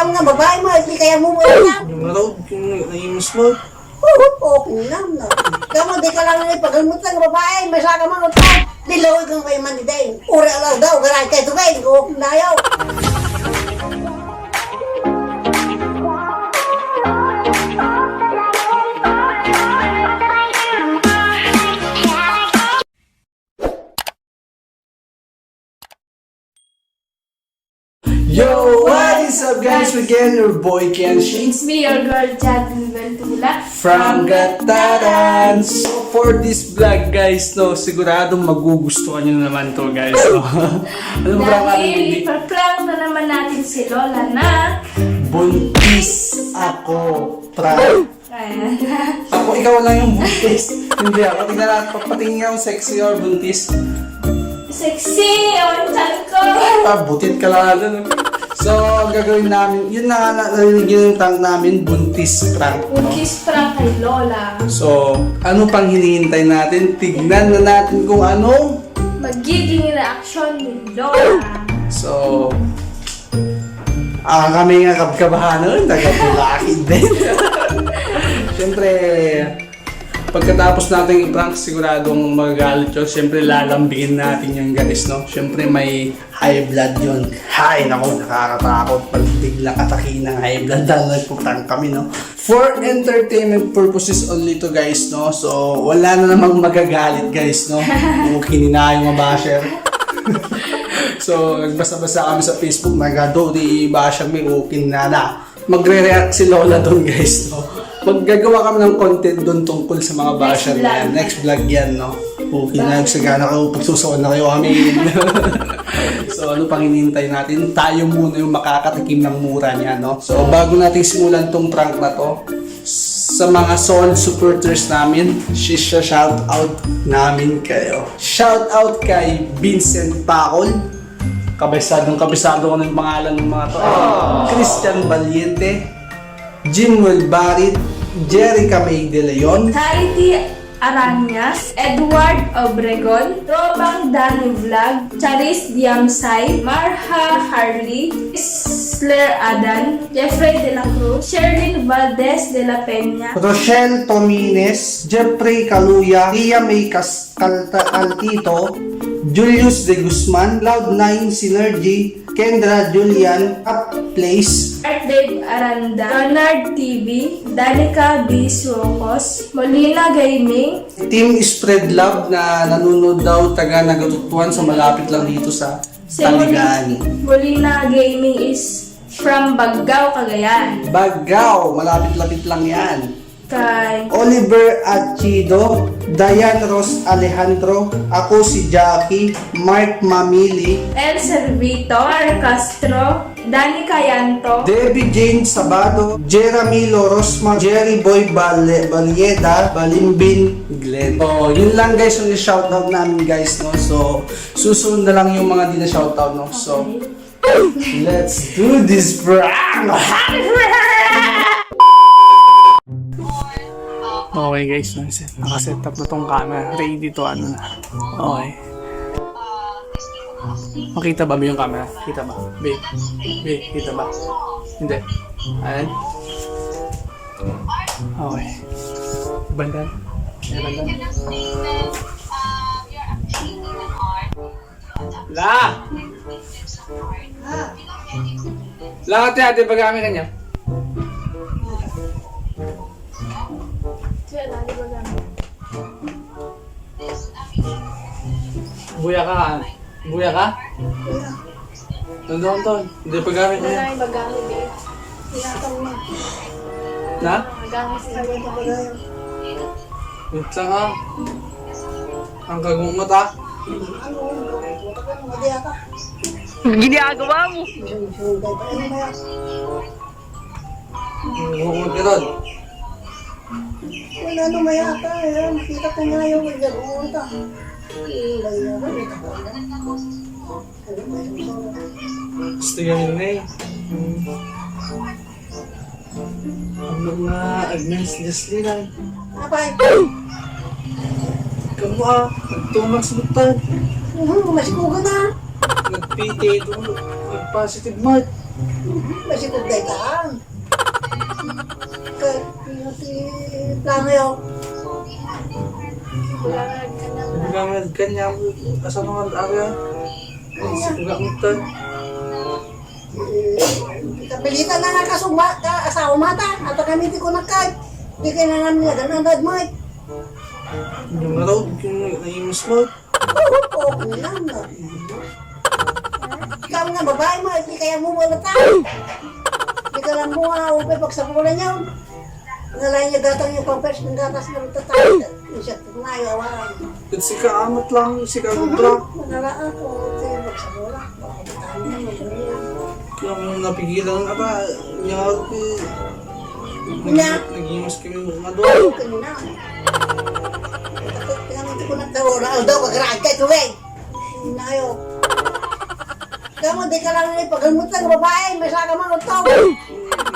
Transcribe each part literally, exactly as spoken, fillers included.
Ang nga babae mo, di kaya mo mo na. Yung nga daw, yung naimas mo. Oo, okay lang, no? Kamu, di ka lang nang ipagalmot ng babae, masaka man utan. Di lawag ang kayo man di din. Ura lang daw, garay kayo, tubig, okay na yun. Yo, what is up, guys? Again, your boy Kenshi. It's me, your girl, Jadlyn Ventula. From Gataran. So, for this vlog, guys, no, siguradong magugustuhan nyo naman to, guys, no? Ano ba ang ating Dahil baby? Ipaprank na naman natin si Lola na buntis ako. Prank. Ayan. Ako, ikaw lang yung buntis. Hindi ako. Tingnan natin, papatingin yung sexy or buntis. Sexy! Ang tiyan ko! Ah, butit ka lang, ano? So, ang gagawin namin, yun na nga, na- narinig yun yung prank namin, buntis prank, no? Buntis prank kay Lola. So, ano pang hinihintay natin? Tignan na natin kung ano magiging reaksyon ni Lola. So, ah, kami nga kabkabahan nun, taga Bulacan din. Siyempre, pagkatapos natin i-prank, siguradong magagalit yun. Siyempre, lalambingin natin yun, guys, no? Siyempre, may high blood yun. Hay, naku, nakakatakot pag biglang atake ng high blood, lalo nagpo-prank kami, no? For entertainment purposes only to, guys, no? So, wala na namang magagalit, guys, no? Okay, ninayong mga basher. So, nagbasa-basa kami sa Facebook, nagado, di basher, may okay na na. Magre-react si Lola doon, guys, no? Maggagawa kami ng content doon tungkol sa mga basher na yan. Next vlog yan, no? Okay na, nagsagana kayo, pagsusuon na kayo, amin. So, ano pang hinihintay natin? Tayo muna yung makakatikim ng mura niya, no? So, bago natin simulan tong prank na to, sa mga solid supporters namin, shisha shout out namin kayo. Shout out kay Vincent Pacol, kabisado, kabisado ko na yung pangalan ng mga to. Christian Valiente, Jimwell Barit, Jerica May De Leon, Charity Arañas, Edward Obregon, Tropang Danny Vlog, Charis Diamsay, Marha Harley, Isler Adan, Jeffrey De La Cruz, Sherlyn Valdez De La Peña, Rochelle Tomines, Jeffrey Caluya, Ria May Cas- Calta- Caltito, Julius De Guzman, Cloud Nine Synergy, Kendra Julian, Up Place, Art Dave Aranda, Ronald T V, Danica B Suocos, Molina Gaming, Team Spread Love na nanonood daw, taga Nagatutuan, so malapit lang dito sa Taligan. Molina Gaming is from Baggao, Cagayan. Baggao, malapit-lapit lang yan. Kay Oliver Achido, Diane Rose Alejandro, ako si Jackie, Mark Mamili, El Servito, Mar Castro, Danny Cayanto, Debbie Jane Sabado, Jeremy Lorosma, Jerry Boy Bale- Balieda, Balimbin Glenn. So, yun lang guys yung shoutout namin guys, no? So, susunod na lang yung mga di na shoutout, no? So, let's do this prank! Okay guys, nakaset, nakaset up na tong camera. Ready to ano na. Okay. Makita ba yung camera? Kita ba? Babe. Babe, kita ba? Hindi. Ayan. Okay. Bandan. Ayan, bandan. La! La, ate, ate, pag-amin ka niya. Buya ka, ah. Buya ka? Tandaan to. Hindi pag-amin niya. Wala yung bagamit eh. Tinatawag mo. Na? Magamit sila. Wait lang, ah. Ang kagungot, ah. Ginagawa mo. Ang kagungot ka doon. Wala, ano, may ata, eh. Makita ko nga yung nag-uunta. Yung layo ko, may tapunan. Gusto yung rin, eh. Ano nga, Agnes, Leslie lang. Apay. Kamu, ah, nagtumak sa butan. Mhm, mas kuga na. Nag-P T, nag-positive mark. Masikog dayta. Ka, si plano yo. Hanggang kanya, asa naman, aga? Ay, sigla mo to. Kapilitan na nga kasuma, ka, asawa mata. At kami ti kunakay. Di kaya na namin nagan ang dadmay. Yung araw, yung naimas mo. Oo, oo, ano lang, no? Ikaw nga babae mo, di kaya mo wala tayo. Di ka lang mo, ah, upay pagsapulan yun. Ngalay niya gatang yung pampers, ng gatas na rin tayo. Yung siya, tumayo, awan. Ket sika amat lang, sika gubra. Manala ako, ito yung magsabura. Baka di tayo na magbura. Yung napigilan ka ba, niya ako, Nya? Naging mas kami mga doon. Kami na. Kami ito ko nagtawag, aldaw, kagaraan ka, tuwing. Nayo. Kamu, di ka lang ni pagalmut ng babae, may saka man utog.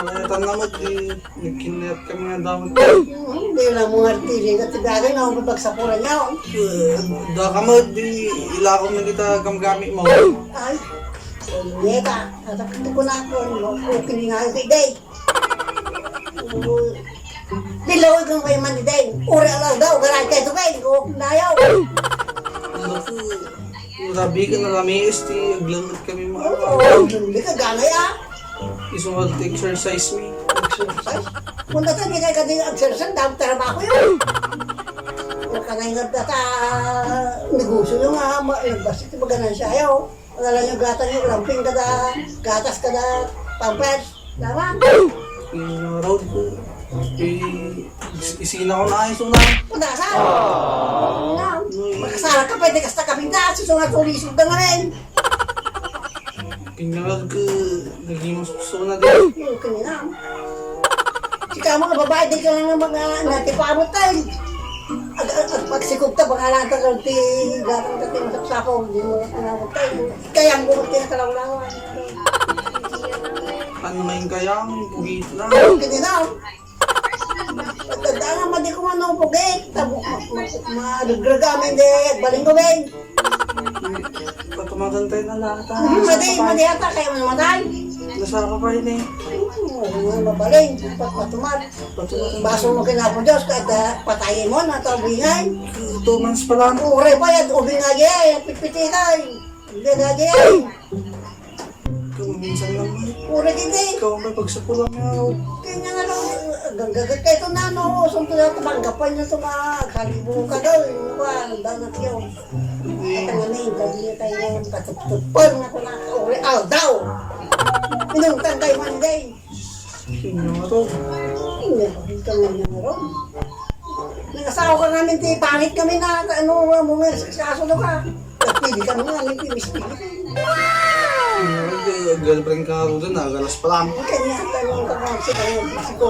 Mayatan na mo, di nagkinayat kami nga daw. Hmm, di lang mo nga tili, nga tibagay na akong pagsapulan niya, oh. Eh, da ka mo, di ilako na kita gamgamit mo. Ay, neta, natakot ko na ako, no? Okay nga, okay, day. Bilawig ang kayo man, day. Uri ang aldaw, garay kayo, tuwing, oh, nayo. Naku, grabe ka na kami, esti, aglangat kami mga Oo, hindi ka ganay, ah. Isunod exercise mi. Exercise? Kung dati hindi kayo kadi exercise, dapat trabaho yun. Kung kanay nga data, negosyo yung nga, ma-, nagbastik yung ganansya, ayaw. Wala lang yung gata yung lamping kada, gatas kada, pampers. Tama? Yung road, eh, is-, isina ko na ayos na. Pagkasa? Nga. Makasara ka, pwede kasta kapinta, susunod tulisog ka nga rin. Pinangag ka, naging mas gusto ko na din. Yung kanina. Sika mga babae, di ka lang mga natipamot tayo. Ag-, ag-, ag-, pagsikog ta, pangalan ta, kag ti, gatang ta, ti, masapsapaw, di mo na pangalan tayo. Kaya ang buhok, kaya kalawlawan. Ano nga yung kaya? Yung pugit na. Yung kanina. Pagdadaan nga, madi ko nga nung pugit. Tabo, ma-, ma-, ma-, madudrag kami, di, agbaling ko, Ben. Patumagan tayo na lahat, ha? Mhm, madi, madi ata, kaya mo namatay. Nasa ka pa yun, eh. Hmm, mabaling, pat-, patumat. Patumat. Baso mo kinapo Diyos, kada patayin mo, natawbingan. Two months pa lang. Uray pa yan, ubing nga, eh, pitpitikay. Hindi nga, eh. Ikaw, minsan lang, eh. Pura gid, eh. Ikaw, may pagsapulang nga, oh. Kaya nga, ano, gagagat kayo ito na, no? Sunto na ito, manggapan nyo ito, maghalibo ka daw, eh. Ano ba? Ang dangat yun. At ang ano, yung gabi niya tayo, patuptupon nga ito na, uri, aldaw. Inungtan kayo man, day. Sino nga to? Hindi, hindi ka nga niya nga ron. Nag-asawa ka namin, ti pangit kami na, ano, mo nga, sa kaso na ka. Nagpili ka naman, hindi mispili. Girlfriend ka nga rin, nagalas pa lang. Kanya, tanong ka nga, sa kanya, sa ko.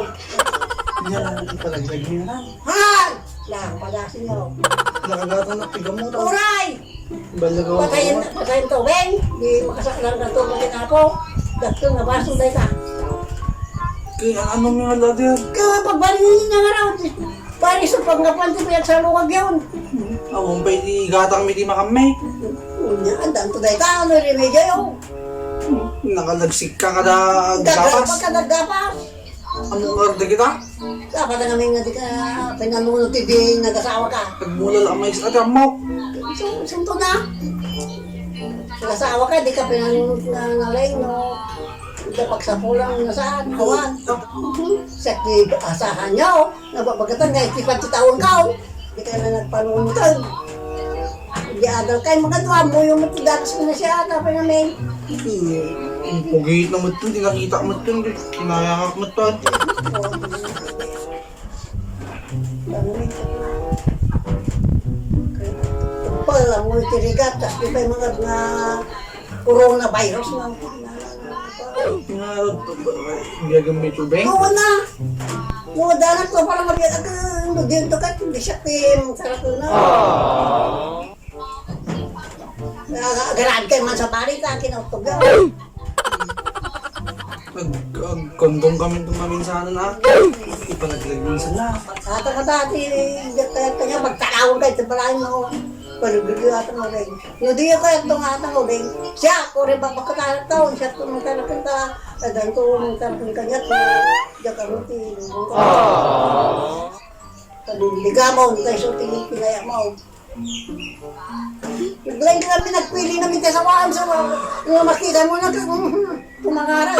Yan ang ipalaglag niya na. Han! Lang, palasin mo. Nakagatan na, tiga mo, tao. Uray! Balaga. Patayin, patayin to, Ben. Di makasaklang ka to, pagin ako. Dakto na baso, dahil ka. Kaya ano nga, lader? Kaya pagbalik niya nga raw, Pare, sa panggapan ti pagsalukag yun. Awan pay ti gatang mi ti makammi. Unya, andang to dayta, ano remedyo yun? Nakalagsik ka kada gapas. Gapas ka naggapas. Ano nga di kita? Dapat na kami nga di ka pinanunod ti di nag-asawa ka. Nagmula lang may isa ka mo. Sun-, sunto na. Nag-asawa ka, di ka pinanunod nga nalay, no? Di ka pagsapulang na saan, awan. Sa ti asahan niyo. Nababagatan nga, iti pagkitaon ka, oh. Di ka na nagpanuntag. Di adal kayo, magkatuwa mo yung matidakas ko na siya, tapos namin. Pugit na mo ito, di nakita mo ito, di kinayangak mo ito. Pala mo itirigat, tas di pa yung mga, mga coronavirus na. Nga, biyagan mo ito, Beng? Oo na. Yung danak ko, parang mabiyagan ko, hindi to ka, hindi siya, Tim, sarap ko na. Nag-, agaraan kayo man sa balik, ah, kinautob na. Nag-, nag-condom kami itong maminsanan, ah. Ipalaglag minsan na. Ata ka dati, kaya, kaya magtalawag kayo sa balay mo. Palugod yung ata mo, Beng. No, di yung kaya itong ata mo, Beng. Siya, kore ba, baka tayo, siya itong magtalakanta. Kadanto, ang tampon kaniak, na, diak kami ti lubong ko. Aww. Sabi, "Ligamon, kayso ti kinaya mo." Naglain kami, nagpili kami kasawaan sa mga, mga makita mo na, mm, tumangara.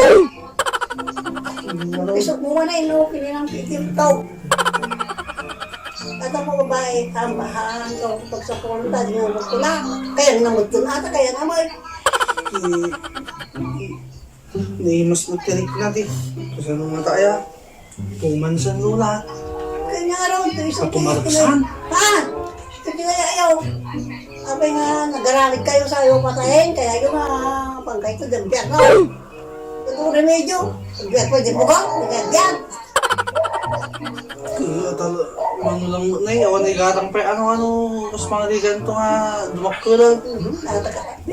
Isok mo man ay, no, pininang pitim tao. At ang mga babae, tambahan, so, pagsapunta, di mo magtula. Kaya naman ito na ata, kaya naman. Ni, ni mas nagtirik na di. Kasi ano nga tayo? Pumansan, Lola. Kanya nga raw, ito isang Patumaruksan. Ha? Ito kaya ayaw. Sabi nga, nagaramit kayo sa iyo patayin, kaya yung mga pangkay ito, dyan, dyan, no? Ito remedyo. Dyan, pwede mo ba? Dyan, dyan. Kaya talo, mano lang mo na eh, awan ay garang pre, ano, ano, mas pangaligan to nga, dumakkulan. Mhm.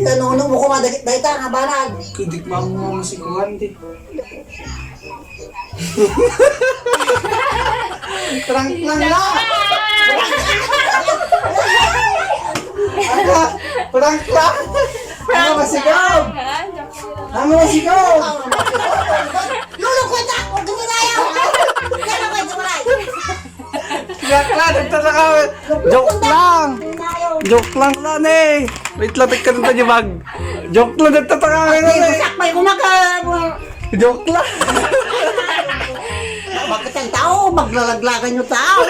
Ano, ano mo kumadagit, dahil ta, nga banal. Kudik mamu nga masikuan, di. Prank lang na! Prank lang! Ano ba sigaw? Ano ba sigaw? Lolo, kwenta! Huwag mo na yan! Kaya na kwenta mo na yan! Joke lang, nagtataka. Joke lang. Joke lang lang eh. Wait lang, tigka ng tajibag. Joke lang, nagtataka. Ay, eh. Sakpay ko maka-, Joke lang. Bakit ang tao, maglalaglagan yung tao?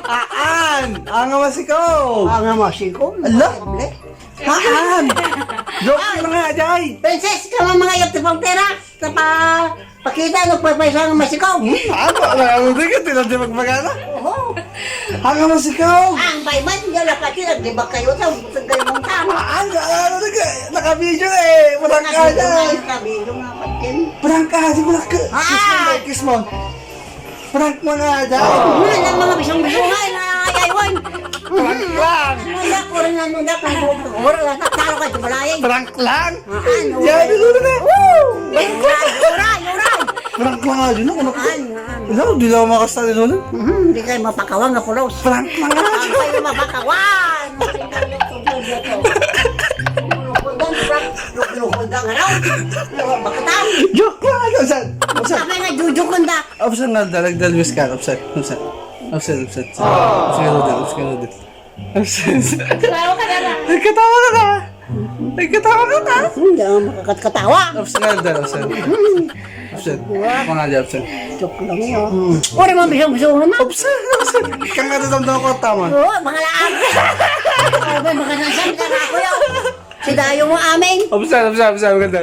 Aan, anga masikaw. Anga masikaw? Ala? Posible? Aan. Joke lang nga, Jay. Princess, ka mga iyap ti pang pera. Sa pa, pakita, nagpapaysa nga masikaw. Hmm, ano? Ano, ano, di ka, tinadya magpagana? Oo. Ang masikaw. Ang bayman, yung lapati, naglibak kayo sa, sa kayo mong tama. Ano, ano, ano, naka-video eh. Walang kaya. Naka-video nga, patin. Walang kaya, walang kaya. Ah! Kiss mo, kiss mo. Prank mo nga dyan. Wala lang mga bisong-bisongan na ayaywan. Prank lang. Wala ko rin ang nuna kung wala na talo ka sa balay. Prank lang. Ah, ano? Yan, ano na? Woo! Uray, uray, uray! Prank lang nga dyan, ano? Ay, nga, ano? Wala, di lang makasta ni Lolo. Mhm, di kayo mapakawan nga pulos. Prank lang nga. Ang kayo mapakawan! Lukulukuldan, prank. Lukulukuldan, ano? Bakit ah? Joke lang, ano, saan? Saan? Sabi nga, jujukon da. Absent nga, dalag, dalwis ka. Absent, absent. Absent, absent. Absent ka, Rodel. Absent ka, Rodel. Absent. Katawa ka na lang. Nagkatawa ka na. Nagkatawa ka na. Hindi ako makakatkatawa. Absent nga, Rodel. Absent. Absent. Mga di absent. Joke lang yun. Hmm. Pwede mo bisang gusto mo naman. Absent, absent. Kang nga, damdam ko, tama. Oo, mga laan. Ay, ba, mga nasan ka na ako yun. Si Dayo mo amin. Absent, absent, absent. Maganda.